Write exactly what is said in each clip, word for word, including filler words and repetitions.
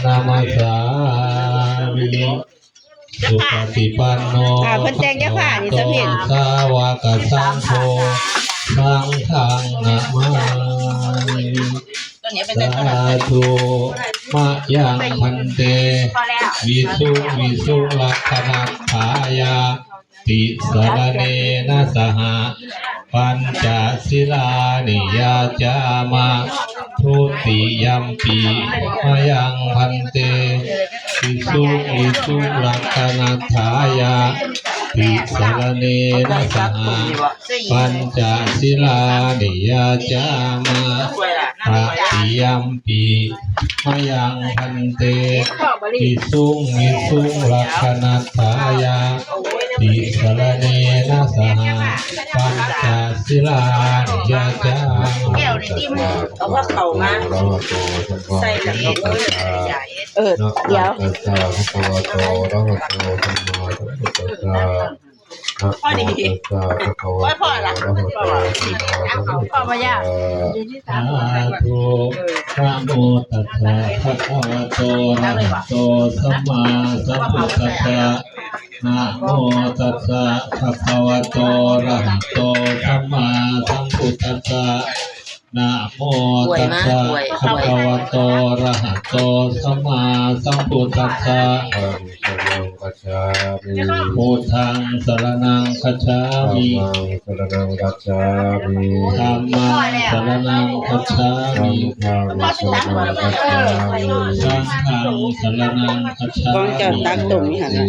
namassāmi. Supaṭipanno อ่า เพิ่นแต่งจักผ้านี่ สำเพ็ญ bhagavato sāvakasaṅgho saṅghaṃ namāmi. Sādhu. Mayaṃ bhante visuṃ visuṃ rakkhaṇatthāya tisaraṇena saha pañca sīlāni yācāma. Dutiyampi mayaṃ bhante visuṃ visuṃ rakkhaṇatthāya tisaraṇena saha pañca sīlāni yācāma. Tatiyampi mayaṃ bhante visuṃ visuṃ rakkhaṇatthāya tisaraṇena saha pañca sīlāni yācāma. เอาผ้าขาวมาใส่แล้วก็ เออ เดี๋ยว Namo tassa bhagavato arahato sammāsambuddhassa. พอดี Namo tassa bhagavato arahato sammāsambuddhassa. พอมายาก Sādhu. Namo tassa bhagavato arahato sammāsambuddhassa. Namo tassa bhagavato arahato sammāsambuddhassa. Namo tassa bhagavato arahato sammāsambuddhassa. Buddhaṃ saraṇaṃ gacchāmi. Buddhaṃ saraṇaṃ gacchāmi. Dhammaṃ saraṇaṃ gacchāmi. Dhammaṃ saraṇaṃ gacchāmi. Saṅghaṃ saraṇaṃ gacchāmi. Saṅghaṃ saraṇaṃ gacchāmi. ของเจ้าตักต้มนี่หั่นน่ะ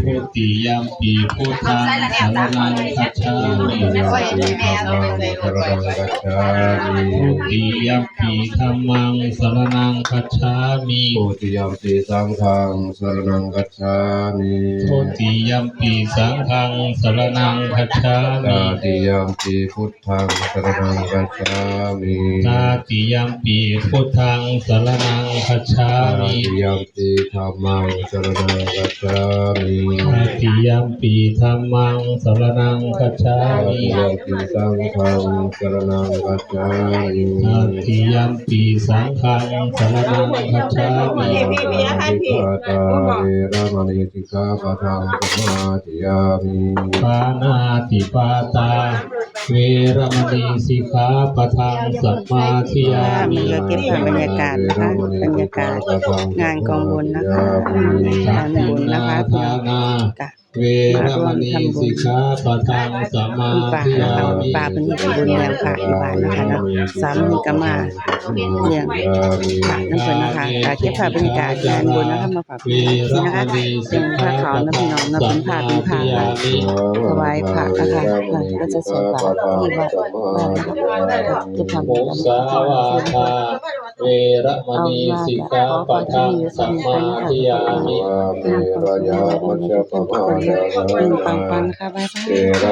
Dutiyampi buddhaṃ saraṇaṃ gacchāmi. Dutiyampi buddhaṃ saraṇaṃ gacchāmi. Dutiyampi dhammaṃ saraṇaṃ gacchāmi. Dutiyampi dhammaṃ saraṇaṃ gacchāmi. Dutiyampi saṅghaṃ saraṇaṃ gacchāmi. Dutiyampi saṅghaṃ saraṇaṃ gacchāmi. Tatiyampi buddhaṃ saraṇaṃ gacchāmi. Tatiyampi buddhaṃ saraṇaṃ gacchāmi. Tatiyampi dhammaṃ saraṇaṃ gacchāmi. Tatiyampi dhammaṃ saraṇaṃ gacchāmi. Tatiyampi saṅghaṃ saraṇaṃ gacchāmi. Tatiyampi saṅghaṃ saraṇaṃ gacchāmi. Pāṇātipātā veramaṇī sikkhāpadaṃ samādiyāmi. Pāṇātipātā veramaṇī sikkhāpadaṃ samādiyāmi. นี่ก็เก็บภาพบรรยากาศนะคะ บรรยากาศงานกองบุญนะคะ งานบุญนะคะ พี่น้อง ก็มาร่วมทำบุญ veramaṇī sikkhāpadaṃ samādiyāmi. มีป้านะคะ ป้าเพิ่นเฮ็ดบุญเลี้ยงพระอยู่บ้านนะคะเนาะ สามีก็มาเลี้ยงพระนำเพิ่นนะคะ ก็เก็บภาพบรรยากาศงานบุญนะคะ มาฝากพี่น้องนะคะ เป็นผ้าขาวนะพี่น้องเนาะ เป็นผ้า เป็นผ้าค่ะ ถวายพระนะคะ ค่ะ ก็จะใส่บาตรที่วัด วัดนะคะ เก็บภาพบรรยากาศ Musāvādā veramaṇī sikkhāpadaṃ samādiyāmi. Āmeyya majjapamādaṭṭhānā ปังๆ นะคะ ไหว้พระ